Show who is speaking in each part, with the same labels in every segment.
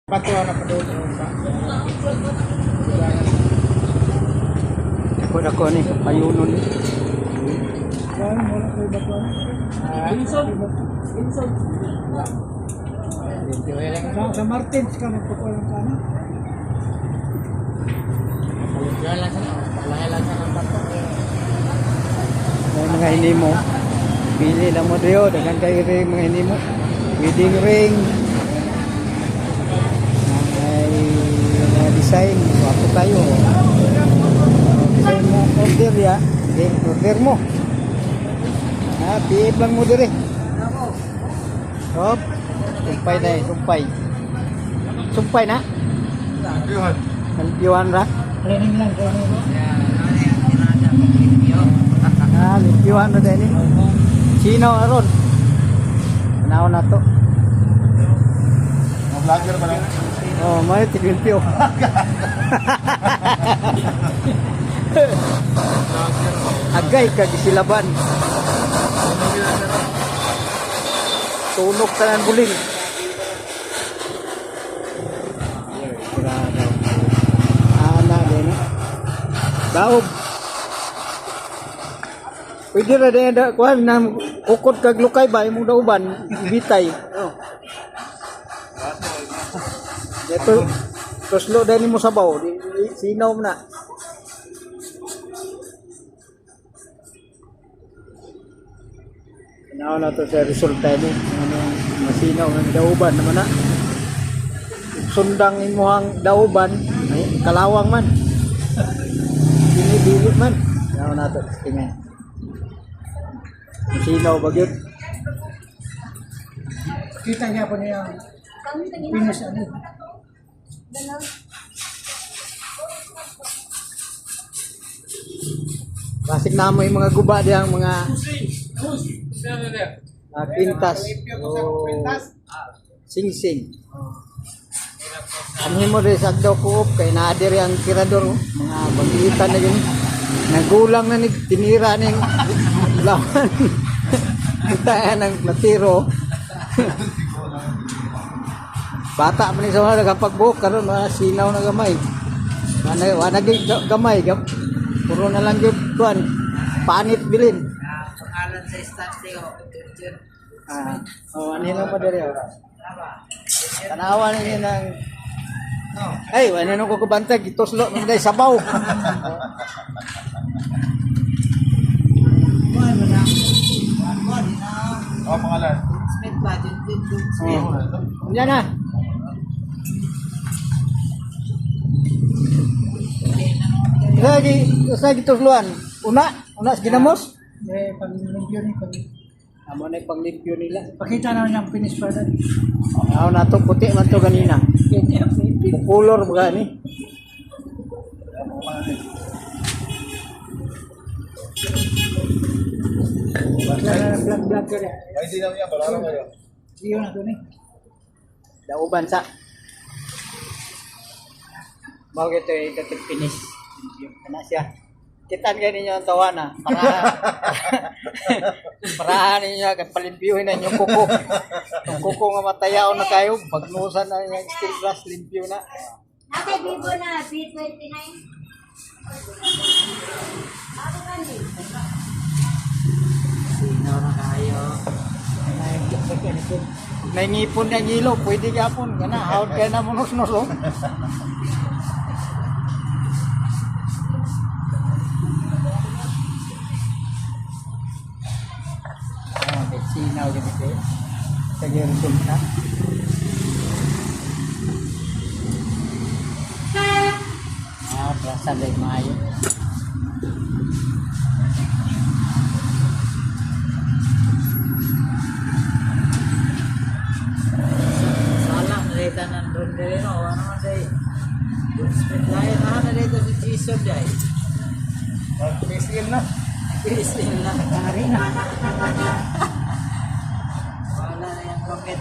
Speaker 1: Bato na pa doon. Oh, ba.
Speaker 2: Ako dako ni payunon ni.
Speaker 1: Kuan mo na koy bato. Ah,
Speaker 3: Inson. Inson.
Speaker 1: Sa Martins ka magpakulang ka na.
Speaker 2: May mga hinimo. Pili lang mo diyo, daghan kay ring mga hinimo. Wedding ring. May mga design, wapo kayo. Design mo order ya. Okay, order mo. Ha, PM lang mo dire. Hop. Sumpay na eh, sumpay. Sumpay na?
Speaker 4: Yun.
Speaker 2: Nalpiwan ra?
Speaker 1: Training lang, training lang.
Speaker 2: Ah, limpiwan na din eh. Sino aron? Tanaw na to.
Speaker 4: Mga vlogger ba lang?
Speaker 2: Oh, may tiglimpyo. Agay ka gisilaban. Tunok tanan buling. Grabe. Ana din. Eh. Daob. Pwede ra din da kuan na ukod kag lukay ba imong dauban bitay. Oh. Dito tuslo din nimo sabaw, sinaw mo na. Tanaw na to sa resulta ni ano masinaw ng dauban naman na. Sundang imuhang dauban, ay, kalawang man. Dinidili man. Tanaw na to, tingnan. Masinaw ba gyud?
Speaker 1: Kita niya po niya ang finish ano.
Speaker 2: Basig na mo yung mga guba diyang mga mga pintas o singsing. Anhin mo rin sa Agdaw Coop kay naa diri ang tirador oh. Mga bagitan na yun. Nagulang na ni tinira ning laman. Kita nang natiro. Bata man ni sa mga nagapagbuhok karon mga sinaw na gamay. Wala wala gyud gamay gam. Puro na lang gyud kuan. Panit bilin.
Speaker 3: Pangalan sa istante ko. Jun.
Speaker 2: Ah, oh, ano lang pa diri oh. Tanawa ninyo ng Ay, wala nung kukubantag, ituslo ng day sabaw.
Speaker 3: Kuan mo na. Kuan mo na.
Speaker 4: Oh, pangalan.
Speaker 3: Smith ba? Jun Jun Jun Smith.
Speaker 2: Oh. Yan na. Lagi, sa gitusloan. Una, una sa ginamos.
Speaker 1: Eh, pag limpyo ni pag
Speaker 2: Amo na yung panglimpyo nila.
Speaker 1: pakita na niya ang finish product.
Speaker 2: Aw na to puti man to ganina. Kulor ba ni?
Speaker 1: Black black ka
Speaker 4: Ay, hindi lang yan. Balaro kayo.
Speaker 1: Iyo na to ni.
Speaker 2: Dauban sa. Mao gito yung katip finish. Kana siya. Kitan kayo ninyo ang tawana. Para parahan ninyo kay palimpyuhin na inyong kuko. Yung kuko nga matayaw na kayo, bagnusan na yung steel brush, limpyo na.
Speaker 5: Ate, Bibo na, B29. Ako ba ni?
Speaker 3: Sinaw na kayo.
Speaker 2: Naingipon na ang ilo, pwede gapon. Kana, hawd kayo na munusnos. Oh. Ah, okay, sinaw ganito. Sa resulta. Ah, brasa dahil maayo.
Speaker 3: Salang na dito nandun dito no. Ano man day. Jun Smith lain na dito si Jason day.
Speaker 4: PCL na.
Speaker 3: Jason na.
Speaker 1: Hari na.
Speaker 3: Wala na yung rocket.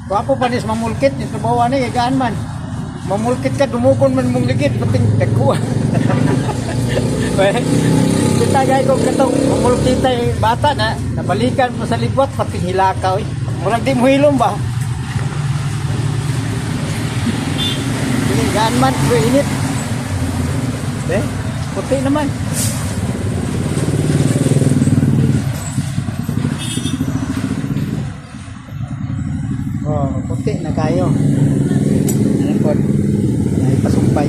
Speaker 2: Gwapo pa nis mamulkit, yung trabaho ni, gaan man. Mamulkit ka, dumukon man mong ligid, pating dagko. Kita gay ko katong mamulkit ay bata na, nabalikan mo sa ligwat, pating hilaka oy. Murag di mo hilom ba? Dili gaan man, pero init. Eh, puti naman. Oh, puti na kayo. Ano po? Ay, pasumpay.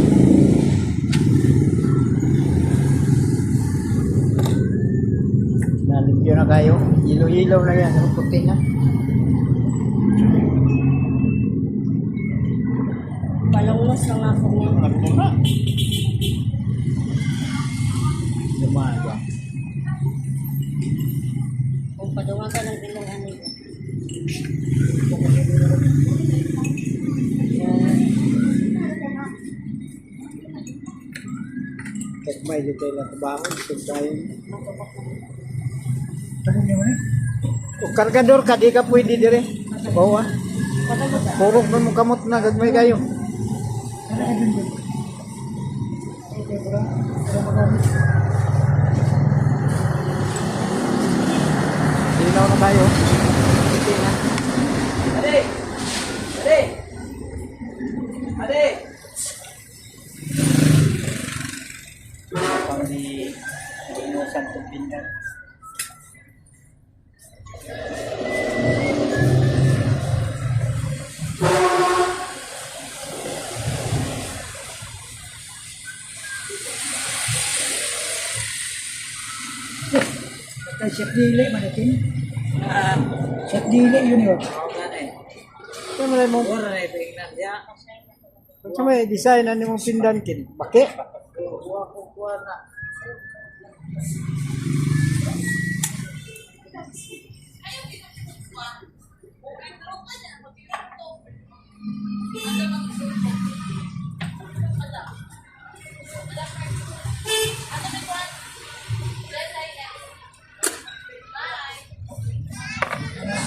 Speaker 2: Nalimpyo na kayo. Ilo-ilaw na yan. Ano, puti na.
Speaker 5: Palongos lang ako niya.
Speaker 2: Lumaga.
Speaker 5: Kung padungan ka ng ilong ano yun.
Speaker 2: Kagmay dito tayo lang trabaho. Sugdayon.
Speaker 1: Tanong niyo man eh.
Speaker 2: O kargador ka, di ka pwede dire. Bawa. Purok na mo kamot na, gagmay kayo.
Speaker 1: Ano ka dun dun? Okay, para para magamit.
Speaker 2: Linaw na kayo. Puti na.
Speaker 3: Ade! Ade! Ade!
Speaker 2: Pang ni Inusan itong pindang.
Speaker 1: Kay Chef Dili manikin. Chef Dili yun yun.
Speaker 3: Oo gani.
Speaker 2: Kaya malay mo,
Speaker 3: Ora na ipingnan siya.
Speaker 2: kung sa may design na mong pindan kin, baki.
Speaker 3: Kuha ko kuha na.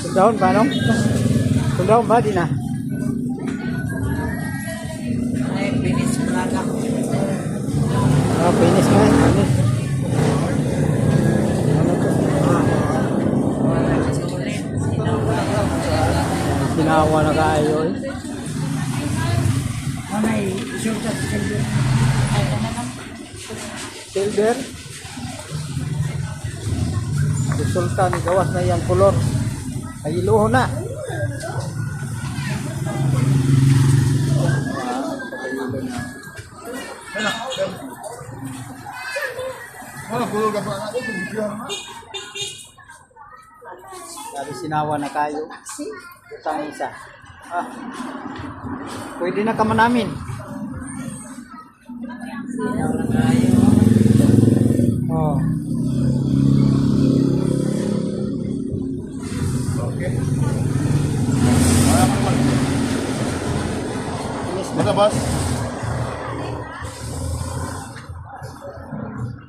Speaker 2: Sundahon ba, no? Sundahon ba, di na?
Speaker 3: Ay, finish product.
Speaker 2: Oh, finish na eh, finish. Ano to?
Speaker 3: Wala na sulit. Sinawa.
Speaker 2: Sinawa na kayo eh.
Speaker 1: Manay, isulta sa silver.
Speaker 2: Silver. Resulta ni gawas na iyang kolor. Ay iluho na.
Speaker 4: Wala, kulog ka pa na ako. Bigyan na.
Speaker 2: Sabi sinawa na kayo. Utang isa. Ah. Pwede na kama namin.
Speaker 3: Sinawa na kayo.
Speaker 2: Oh.
Speaker 4: Okay.
Speaker 2: Finish na.
Speaker 4: Basta, boss.